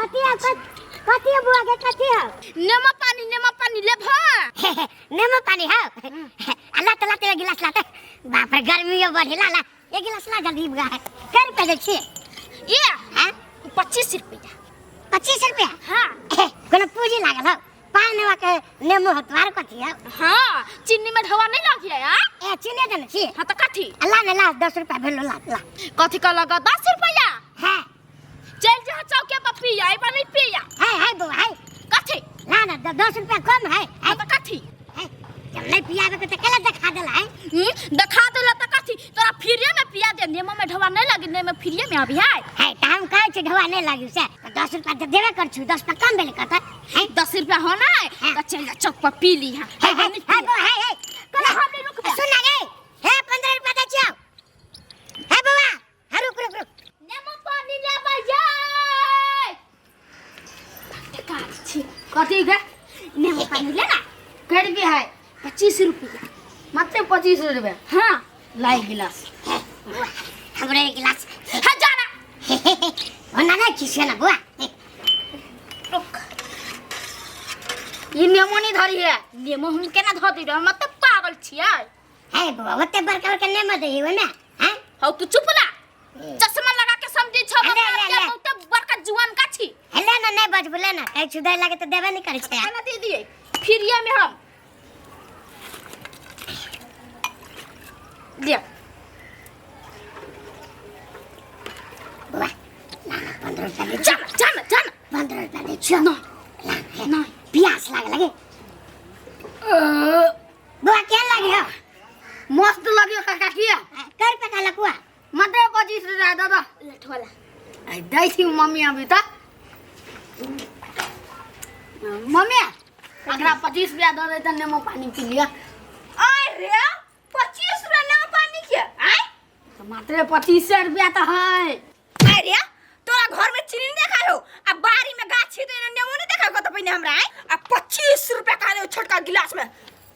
कथी है कथी है बुआ के कथी है? नेमो पानी, नेमो पानी ले भा। नेमो पानी है। अल्लाह तला तेरा गिलास लाते। बाप रे गर्मी है बढ़ी ला ला। एक गिलास ला जल्दी बुआ है। कर रुपया दे छी? ये हां 25 रुपया। 25 रुपया? हां। कोनो पूंजी लागल हो? पान नेवा के नेमो हो तोहार कथी है? हां, चीनी में ढवा नहीं लागी है? ए चीनी देने छी। हां त कथी? अल्लाह ने ला 10 रुपया भेलो ला ला। कथी का लगा 10 रुपया? हां। चल जा चौके पर पिया, ए पर नहीं पिया। है है बुआ है। कथी? ना ना 10 रुपया कम है। हां त कथी? है जब नहीं पियाबे के त केला देखा देला है? देखा देला त कथी? तोरा फ्रीए में पिया दे, नेमो में ढवा नहीं लागी, नेमो फ्रीए में आबी है। है त हम कहै छी ढवा नहीं लागी से त 10 रुपया त देबे कर छु, 10 रुपया कम भेले कत है? 10 रुपया हो ना त चल जा चौक पर पी ली। हां है है है बुआ है है। कल हम नहीं रुकबे। सुन ना गे, हे 15 रुपया दै छियौ। हे बुआ, हा रुक रुक रुक। नेमो पानी लेबै जाय। टका छी। कथी गे? नेमो पानी ले ना। कै रुपया है? 25 रुपया। मात्र 25 रुपया? हां। लाई गिलास। बुआ, हमरे एक गिलास। हां जा ना। ओना नहीं खिसियो ना बुआ। रुक। ई नेमो नहीं धरी है। नेमो हम केना धऽ दै हम त पागल छियै। हे बुआ, ओते बड़का बड़का नेमो दै ओमे, हां? हौ तू चुप ना। चश्मा लगा के समझी छौ, ले, ले, ले। बहुते बड़का जुआन का छी। हे ले ना, नहीं बजबू ले ना, कहीं छुदाई लागे तो देबे नहीं करै छै। खाना दे दिए फ्रीए में हम। लिया। बुआ, ला ना 15 रुपया दे। जा जा ना, जा ना। 15 रुपया दे छियौ। नहीं, ला, हे, नहीं। प्यास लागे लगे। बुआ केहन लागे हो? मस्त लगे काका किया? कै रुपया कहलक बुआ? मात्र 25 रुपया दादा। लठवाला। आई दै छी मम्मी अभी त। मम्मी, अगरा 25 रुपया दऽ दे त नेमो पानी पी लिया। अरे 25 रुपया नेमो पानी के? आय? त मात्र 25 रुपया त है। अरे तोरा घर में चीनी नहीं देखा हो आ बाड़ी में गाछी तो नेमो नहीं देखा हो त पहिने हमरा आय? आ 25 रुपया का दे छोटका गिलास में।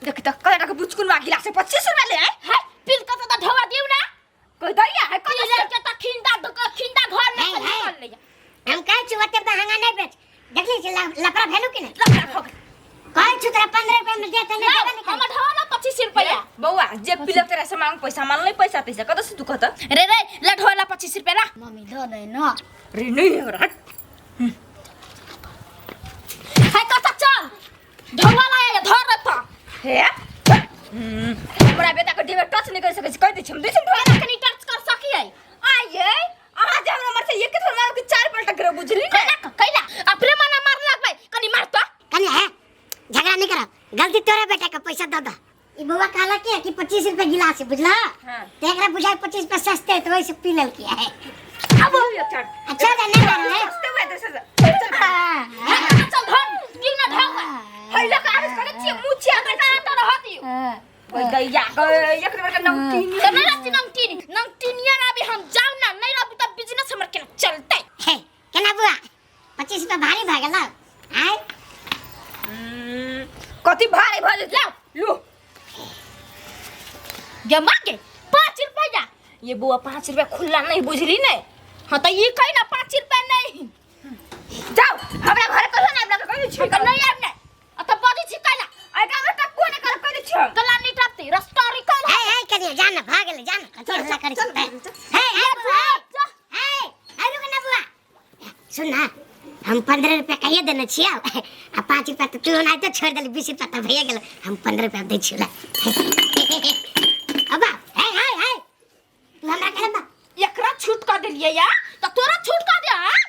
देख त कला के बुचकुनवा गिलास में 25 रुपया ले आय। है पिल के त ढवा दिउ ना। कोई दैया है पी ले के त खिंदा दुक खिंदा घर में है, से है। निकल ले। हम कहै छी ओते महंगा नहीं बेच। देखली छी लफड़ा भेलु कि नहीं? लफड़ा भ गेल। कहै छी तोरा 15 रुपया में दे त नहीं देबे नहीं हमर करै। ढवा ना 25 रुपया। बौआ जे पिलक तेरा से मांग पैसा मान ले पैसा तैसा कत से तू कहत? रे रे लढोला 25 रुपया ला। मम्मी दऽ दे ना। रे नहीं हमरा हट। है कत चल ढवा ला धर त। हे हमरा बेटा के देह टच नहीं कर सकै छी, कह दै छी हम दै छी ढवा। केना कनी टच कर सकियै? आइए अहाँ जे हमरा मार से एक थोड़ मार के 4 पलटा करे बुझली ने? कैला कैला अपने मना मार लगबै कनी मार त। कनी है झगड़ा नहीं करब, गलती तोरे बेटा के पैसा दऽ दऽ। ई बौआ कहलक कि कि 25 रुपया गिलास है बुझला? हां। त एकरा बुझाय 25 रुपया सस्ते है त वही से पी लेलकी है। अब हो गया चार। अच्छा जा नहीं मारो है। सस्ते हुए दे से। चल हां चल धर दिउ ना ढवा। हैला का आवाज करे छी मुंह छिया त का त रह दिउ। ओइ दैया के एक नंबर के नमकीन। त नहीं रहती नमकीन, नमकीनिया रबी हम जाऊ ना, नहीं रबी त बिजनेस हमर केना चलतै? हे केना बुआ 25 रुपया भारी भए गेल आय? कथी भारी भए जेतै? लाउ। लू। गे मांगे 5 रुपया। ये बुआ 5 रुपया खुला नहीं बुझली ने? हां त ई कहि ना 5 रुपया नहीं। जाओ हमरा घर कहियो ना आबि कहि छी। त नहीं आबि ने। अ त बजै छी कैला? आइ गाम में टक्को ने कर कहि छी। गला नहीं टपती रस्तारी कैला। हे हे कनिया जा ना भाग गेलै जा ना कथी हल्ला करै छी? हे हे बुआ हे हे रुक ना बुआ। सुन ना हम 15 रुपया कहिए देने छियौ आ 5 रुपया त तू ओनाहिते छोड़ि देली, 20 रुपया त भइए गेल, हम 15 रुपया दै छियौ ला। अब हे हे हे तू हमरा कहले बा एकरा छूट कर देलियै या त तोरा छूट कर दे। हां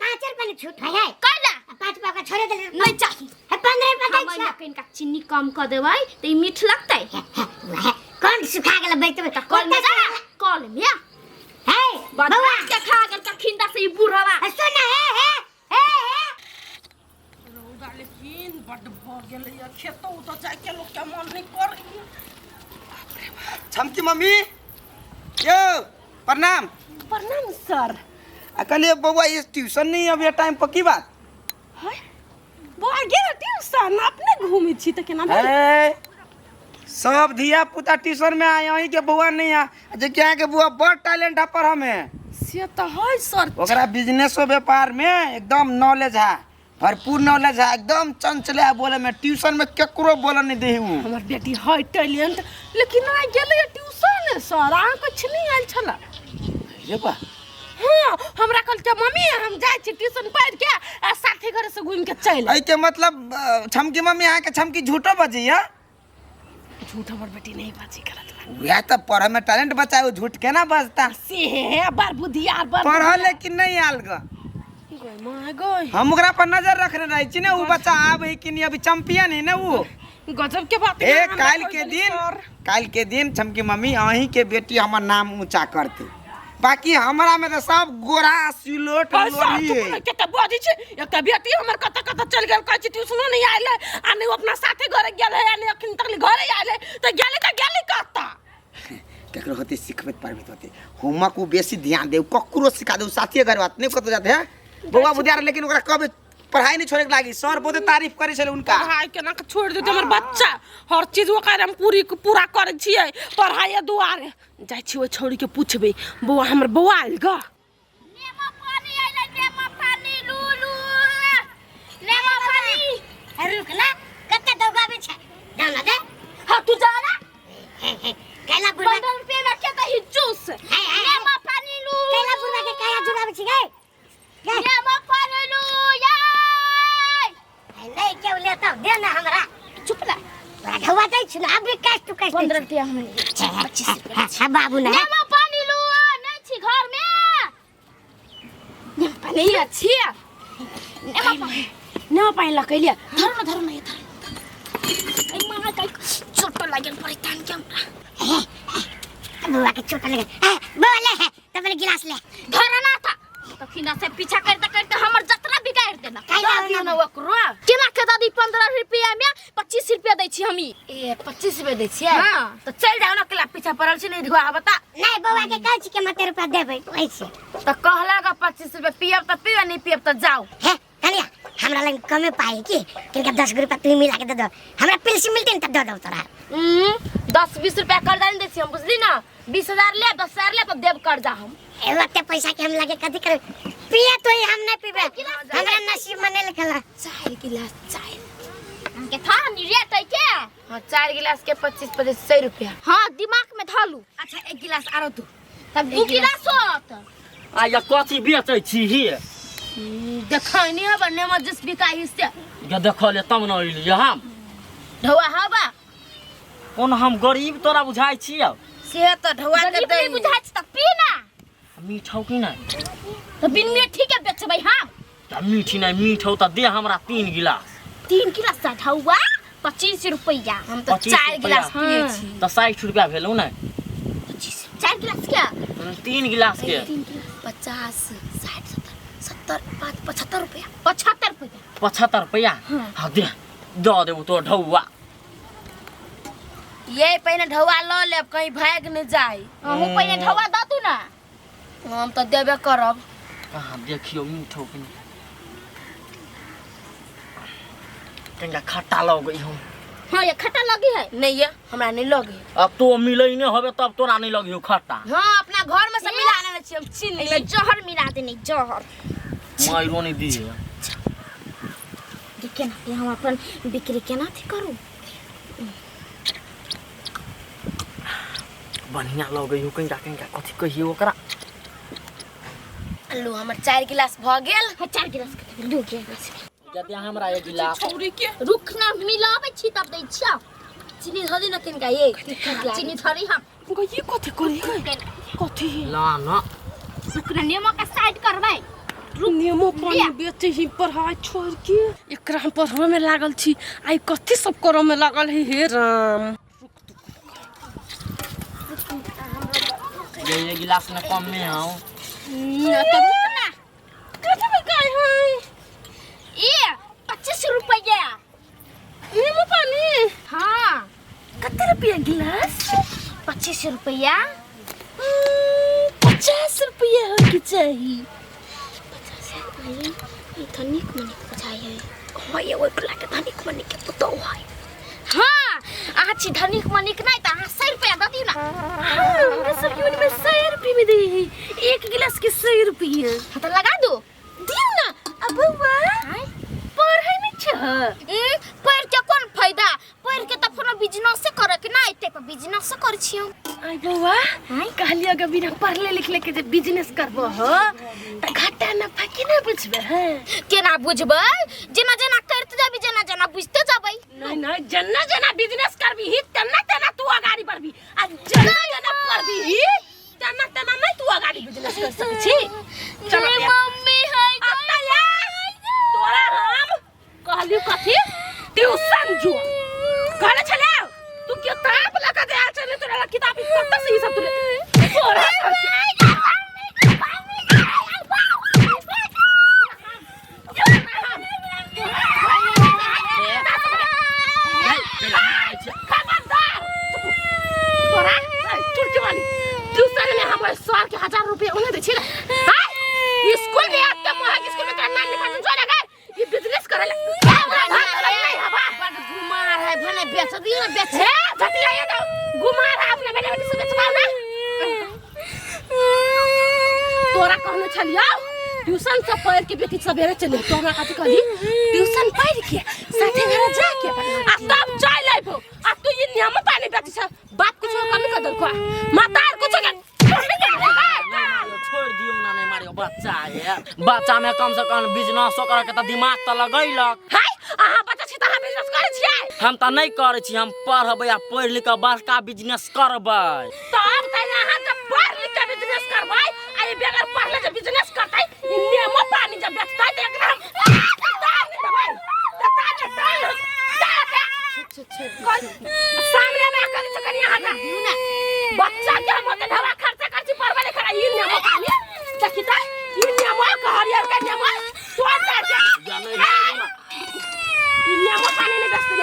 5 रुपया ने छूट है, है। कैला? आ 5 रुपया का छोड़े देली। नहीं चाही। हे 15 रुपया दै हम छियौ। इनका चीनी कम कर देबै त ई मीठ लगतै। हे, हे, हे, कौन सुखा गेल बैठ त कल में जा कल में। हे बौआ बदमाश के खा गेल त खिंदा से ई बुढ़वा। हे, सुन ना, हे हे हे हे रौदा लेकिन बड्ड भऽ गेलैया, खेतो उतो जाइके लोकके मन नहि करैया। छमकी मम्मी यो प्रणाम। प्रणाम सर। आ कहलिए बौआ ये ट्यूशन नहीं अभी टाइम पर की बात? है बौआ गेल ट्यूशन अपने घूमै छी तऽ केना भेल? ए, सब धिया पुता ट्यूशन में आए अहीं के बौआ नहीं आ जे कि अहाँ के बौआ बड़ टैलेंट है पढ़ में। से तऽ है सर। ओकरा बिजनेसो व्यापार में एकदम नॉलेज है, भरपूर नॉलेज है, एकदम चंचले है बोले में, ट्यूशन में केकरो बोले नहीं दे उ। हमर बेटी है टैलेंट, लेकिन आइ गेलै ट्यूशन सर, अहाँ किछु नहि आयल छलै। रे बा। हाँ, हमरा कहलकै मम्मी हम जाइ छी ट्यूशन पढ़ि के आ साथी घर से घूमि के चलि आयब। एहि के मतलब छमकी मम्मी अहाँ के छमकी झूठो बजैया? झूठ हमर बेटी नहीं बाजी करत बा। वएह तऽ पढ़े में टैलेंट बचा, ओ झूठ केना बजता? से हे बड़ बुधियार बड़ पढ़ल लेकिन नहीं आयल ग। गय माय गय। हम ओकरा पर नजर रखने रहै छी ने, उ बच्चा आबै कि नहीं, अभी चैंपियन है ने उ। गजब के बात। ए काल्हि के दिन, काल्हि के दिन छमकी मम्मी अहीं के बेटी हमर नाम ऊंचा करते, बाकी हमरा में तो सब गोरा सिलोट पैसा लोरी चुप है। ना, कते बजै छै। एकटा बेटी हमर कतऽ कतऽ चलि गेल, कहै छै ट्यूशनो नहि आयल है, आ नहि ओ अपना साथे घरे गेल है, आ नहि अखन तक घरे आयल है, तऽ गेलै तऽ गेलै कतऽ? केकरो होते सिखबैत पढ़बैत होते, होमवर्क उ बेसी ध्यान दे, ककरो सिखा दे, साथिये घर बात नहीं कतौ जाते है बौआ बुधियार, लेकिन ओकरा कभी पढ़ाई नहीं छोड़े के लागी, सर बहुते तारीफ करे छले उनका। पढ़ाई केना के छोड़ि देतै हमर बच्चा, हर चीज ओकर हम पूरी पूरा करै छियै पढ़ाई दुआरे। जाइ छी ओहि छौड़ी के पूछबै, बौआ हमर बौआ आयल ग? नेमो पानी आइले, नेमो पानी लूलू, नेमो पानी। रुक ना, कते दौगाबै छै, जाउ ना दे। हाँ तू जा ना। कैला बुढ़वा 15 रुपये में के दही जूस। हे, हे, हे। नेमो पानी लू। कैला बुढ़वा के काया जुड़ाबै छी गै? गै। नेमो पानी लू ये। नहीं क्यों लेता दे ना हमरा। चुप ना। तोरा ढौआ दै छी ना, अभी कैश टू कैश। 15 रुपया हमें 25 रुपया। हाँ बाबू ना। नेमो पानी लू, नहीं छी घर में। नेमो पानी अच्छी है। नेमो पानी, नेमो पानी लऽ के लिया। धरो ना, धरो ना, ये धरो। ए माँ का चोट लागल पड़े तान के हमरा। बुआ के चोट लगे। बुआ ले तब गिलास ले। धरो ना था तो फिर से पीछा करते करते हमर जतरा बिगाड़ देना। काहे दऽ दियौ ने ओकरो। केना के दादी 15 रुपया में 25 रुपया दै छी हमी। ए 25 रुपया दै छियै? हाँ। तऽ चलि जाउ ने, अकेला पीछा पड़ल छी, नहि धुआ बता। नहीं बौआ के कहै छी के मते रुपया देबै ओइसे। तऽ कहलक 25 रुपया पियब तऽ पियब, नहीं पियब तऽ जाउ। हे कनिया हमरा लग कमे पाई की, किनका 10 रुपया तू मिला के दे दो, हमरा पिलसी मिलते ने तब दे दो तोरा। 10-20 रुपया कर्जा नहीं दै छी हम, बुझली ना? 20,000 ले, 10,000 ले तब देब कर्जा हम। ए ओते पैसा के हम लगे कथी करब? पिए तो ही हम नहीं पीबे, हमरा नसीब में नहीं लिखल है। 4 गिलास चाय के था नी रेट है के? हाँ 4 गिलास के 25 100 रुपया। हाँ दिमाग में धालू। अच्छा 1 गिलास आरो तू तब 2 गिलास होत। आ या कथी बेचै छी ही? देखै नहीं हबा नेमो जूस बिकाइ से। या देखल तब न अइलियै हम। ढौआ हबा? कोन हम गरीब तोरा बुझाइ छियौ? से तऽ ढौआ के गरीब दै। नहीं बुझाइ छी तऽ पी ना। मीठ हौ कि नहि? तऽ बिन मीठी के बेचबै हम। तऽ मीठी नहि, मीठ हौ तऽ दे हमरा 3 गिलास। 3 गिलास ढौआ 25 रुपया। हम तऽ 25 4 गिलास रुपया। पियै छी। तऽ 60 रुपया भेलौ ने? 25 4 गिलास के? 3 गिलास के। 3 गिलास 50 60 70 70 5 75 रुपया। 75 रुपया। 75 रुपया? हाँ दे, दऽ देबौ तोर ढौआ। ये पहिने ढौआ लऽ लेब, कहीं भागि नहि जाय। अहूँ पहिने ढौआ दऽ दू ना। हम तऽ देबे करब। कहाँ देखियौ मीठ हौ कि नहि। कनिका खट्टा लगै हौ। हाँ ये खट्टा लगी है। नहीं ये हमरा नहीं लगे। अब तो मिलै नहीं होबे तब तोरा नहीं लगी हो खट्टा। हाँ अपना घर में सब मिला लेने छी हम, चीनी। एहिमे जहर मिला देने, जहर। मायरो नहीं दिए। देखे ना हम अपन बिक्री केना थी करू। बढ़िया लगे हो कनिका कनिका कथी कहियो ओकरा। लू हमर 4 गिलास भ गेल। हाँ 4 गिलास के 2 गिलास। जते हमरा 1 गिलास। छौरी के रुक ना मिलाबै छी तब दै छियौ। चीनी धऽ दे ना कनिका ये। चीनी धरी हम। गई ये कथी करी गई? कथी? ना ना। रुक ना नेमो के साइड करबै। नेमो पानी बेचे ही पढ़ाई छोड़ के एकरा हम पढ़वे में लागल छी, आई कथी सब करऽ में लागल है। हे राम। ये गिलास में कम में हूं। तो रुक ना। कथी में गाय है? ए 25 रुपया। नेमो पानी? हाँ। कते रुपया गिलास? 25 रुपया। 50 रुपया हो के चाही। 50 आई ई धनिक मनिक बुझाइ है। हाँ ये ओइ टोला के धनिक मनिक के पुतोह है। हाँ अहाँ छी धनिक मनिक नहि तऽ अहाँ 100 रुपया दऽ दियौ ना। हमरा सबके ओहिमे 100 रुपये में दै है, एक गिलास के 100 रुपये। हाँ तऽ लगा दू। दियौ ना। आ बौआ पढ़ै नहि छह? पढ़ के कोन फायदा, पढ़ के तऽ कोनो बिजनेसे करे के ना, एते पर बिजनेस करै छियै। आई बौआ कहलियो गे बिना पढ़ले लिखले के जे बिजनेस करबो हो त घाटा नफा केना बुझबे है? केना बुझबै, जेना जेना करते जाबी जेना जेना बुझते जाबै। नहीं नहीं, जेना जेना बिजनेस करबी ही तेना तेना तू अगाड़ी बढ़बी, आ जेना जेना पढ़बी ही तेना तेना नहीं तू अगाड़ी बिजनेस कर सकै छी। चल मम्मी है तोरा हम कहलियो कथी ट्यूशन जो कहले छले तू किताब लगा दे आल छले, तोरा किताब कत से ई सब तू तोरा खबरदार तोरा चुड़की वाली ट्यूशन में हम सर के 1000 रुपये उन्हें दे छी ना। हां स्कूल में आते मोहक स्कूल में तोरा नाम लिखा जो लगा ये बिजनेस करे ला। बड़ गुमार है भने बेच दियो ना, बेच। हे झटिया ये तो गुमार है अपने बेटा बेटी से बेचवाओ ना। तोरा कहने छलियो ट्यूशन से पढ़ के बेटी सवेरे चले, तोरा कथी कहली ट्यूशन पढ़ के साथे घर जाके आ तब चल आइबो, आ तू ये नियम पानी बेटी छ बाप कुछ कमी कर देलको मातार कुछ के कमी कर देलको। छोड़ दियो ना, नहीं मारियो बच्चा है, बच्चा में कम से कम बिजनेस करे के त दिमाग त लगैलक। हाय अहाँ बच्चा छी त अहाँ बिजनेस करै छियै? हम त नहीं करै छी, हम पढ़बै आ पढ़ लिख के बड़का बिजनेस करबै। तब त अहाँ जब पढ़ लिख के बिजनेस करबै आ ई बगैर पढ़ले जे बिजनेस करतै ई नेमो पानी जब बेचतै त एकरा हम तार नहीं देबै, त तार के तार हम तार के सामने में आकर छ कनी अहाँ का बच्चा के हम ओते ढवा खर्चा कर छी पढ़बै लिखै ई नेमो पानी देखी त ई नेमो के हरियर के नेमो तोड़ तार के ई नेमो पानी नहीं बेचते।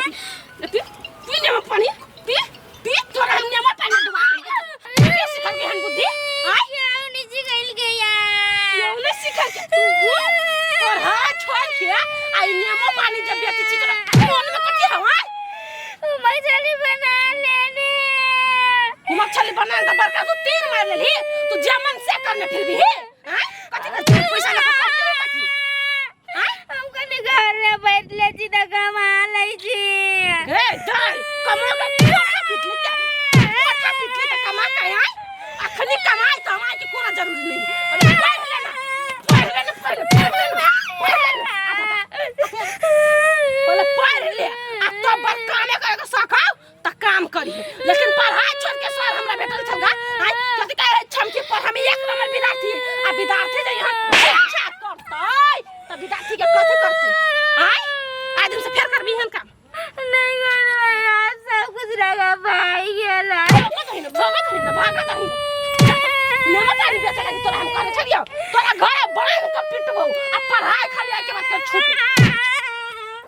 ले पी पी नेमो पानी पी पी तोरा हम नेमो पानी दुबा के सिखल के हन बुद्धि आय नहीं सिखल गया क्यों नहीं सिखल के तू पढ़ा छोड़ के आई नेमो पानी जब बेची छी तोरा मन में कथी हवा? मछली बना लेने। मछली बना त बड़का तू तीर मार लेली, तू जे मन से करने फिर भी हे हां कथी कर पैसा लगा करते कथी? हां हम कने घर में बैठले छी त कमा लै छी। ए दाई कमा के कोठा पिटले त कोठा पिटले त कमा के आय अखनी कमाई त हमार के कोनो जरूरी नहीं। पहिले पढ़ लेना, पढ़ लेना, पढ़ लेना, पढ़ लेना, पहले पढ़ ले आ तब बड़ कामे करे के सखाओ त काम करी, लेकिन पढ़ाई छोड़ के सर हमरा भेटल छलगा आय कथि कहे छमकी पर हम एक नंबर विद्यार्थी आ विद्यार्थी जे यहाँ शिक्षा करतै त विद्यार्थी के कथि करतै आय आज दिन से फेर करबी हन काम नहीं करबै यार, सब कुछ लगा भाई गेला। भागत हई न, भागत हई न, भागत हई न। नमक आदि बेचे लगी तोरा हम कहने छलियौ तोरा घरे बांध के पिटबौ आ पढ़ाई खाली आइ के बाद के छूट।